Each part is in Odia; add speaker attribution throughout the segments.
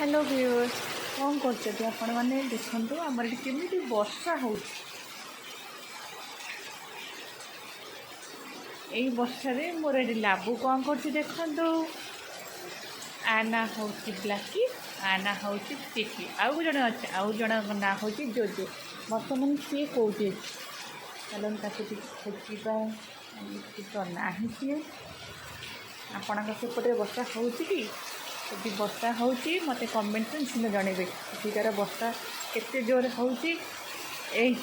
Speaker 1: ହ୍ୟାଲୋ ଭିଉଅର୍ସ, କ'ଣ କରୁଛନ୍ତି ଆପଣମାନେ? ଦେଖନ୍ତୁ, ଆମର ଏଠି କେମିତି ବର୍ଷା ହେଉଛି। ଏଇ ବର୍ଷାରେ ମୋର ଏଠି ଲାବୁ କ'ଣ କରୁଛି ଦେଖନ୍ତୁ। ଆ ନାଁ ହେଉଛି ବ୍ଲାକି, ଆ ନାଁ ହେଉଛି ଚିକି, ଆଉ ଜଣେ ଅଛି, ଆଉ ଜଣଙ୍କ ନାଁ ହେଉଛି ଜୋଜୋ। ବର୍ତ୍ତମାନ ସିଏ କେଉଁଠି ଅଛି? ଚାଲନ୍ତୁ, ତାକୁ ଟିକେ ଖୋଜିବା। ଏଠି ତ ନାହିଁ ସିଏ। ଆପଣଙ୍କ ସେପଟରେ ବର୍ଷା ହେଉଛି କି? ଯଦି ବର୍ଷା ହେଉଛି, ମୋତେ କମେଣ୍ଟରେ ନିଶ୍ଚିନ୍ତ ଜଣାଇବେ ଏଠିକାର ବର୍ଷା କେତେ ଜୋରରେ ହେଉଛି। ଏଇ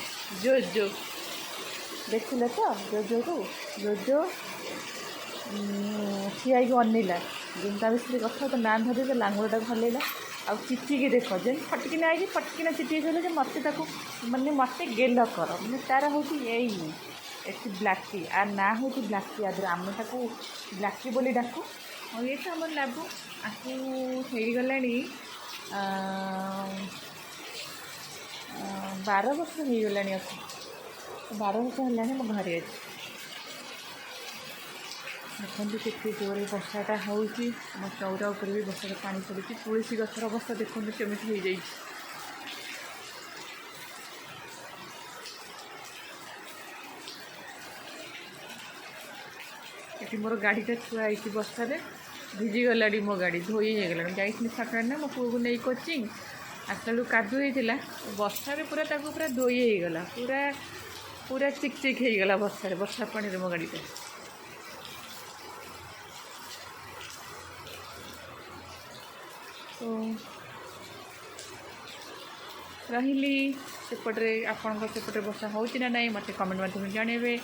Speaker 1: ଜୋଜୋ, ଦେଖିଲେ ତ ଜୋଜୋକୁ? ଜୋଜୋ ଠିଆ ହେଇକି ଅନେଇଲା। ଯେମିତି ତା ବିଷୟରେ କଥା, ତା ନାଁ ଧରି ତା ଲାଙ୍ଗୁଡ଼ଟାକୁ ହଲେଇଲା। ଆଉ ଚିଚିକି ଦେଖ, ଯେମିତି ଫଟିକିନା ଆଇକି ଫଟିକିନା ଚିଚିକି କହିଲେ ଯେ ମୋତେ ତାକୁ ମାନେ ମୋତେ ଗେଲ କର। ମାନେ ତାର ହେଉଛି ଏଇ ଏଠି ବ୍ଲାକି, ଆ ନାଁ ହେଉଛି ବ୍ଲାକି। ଆ ଦେହରେ ଆମେ ତାକୁ ବ୍ଲାକି ବୋଲି ଡାକୁ। ଆଉ ଇଏ ତ ଆମର ଲାବୁ। ଆକୁ ହେଇଗଲାଣି 12 ବର୍ଷ ହେଇଗଲାଣି। ଆକୁ 12 ବର୍ଷ ହେଲାଣି, ମୋ ଘରେ ଅଛି। ଦେଖନ୍ତୁ, କେତେ ଜୋରରେ ବର୍ଷାଟା ହେଉଛି। ଆମ ଚଉରା ଉପରେ ବି ବର୍ଷାର ପାଣି ପଡ଼ୁଛି। ତୁଳସୀ ଗଛର ଅବସ୍ଥା ଦେଖନ୍ତୁ କେମିତି ହେଇଯାଇଛି। ଏଠି ମୋର ଗାଡ଼ିଟା ଥୁଆ ହେଇଛି। ବର୍ଷାରେ ଭିଜିଗଲାଣି ମୋ ଗାଡ଼ି, ଧୋଇ ହେଇଗଲାଣି। ଯାଇଥିଲି ସକାଳେ ନା ମୋ ପୁଅକୁ ନେଇ କୋଚିଂ, ଆସିଲା ବେଳକୁ କାଦୁଅ ହେଇଥିଲା। ବର୍ଷାରେ ପୁରା ତାକୁ ପୁରା ଧୋଇ ହେଇଗଲା, ପୁରା ପୁରା ଚିକ୍ ଚିକ୍ ହେଇଗଲା ବର୍ଷାରେ, ବର୍ଷା ପାଣିରେ ମୋ ଗାଡ଼ିଟା। ତ ରହିଲି। ସେପଟରେ, ଆପଣଙ୍କ ସେପଟରେ ବର୍ଷା ହେଉଛି ନା ନାହିଁ, ମୋତେ କମେଣ୍ଟ ମାଧ୍ୟମରେ ଜଣାଇବେ।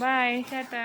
Speaker 1: ବାଏ, ଟାଟା।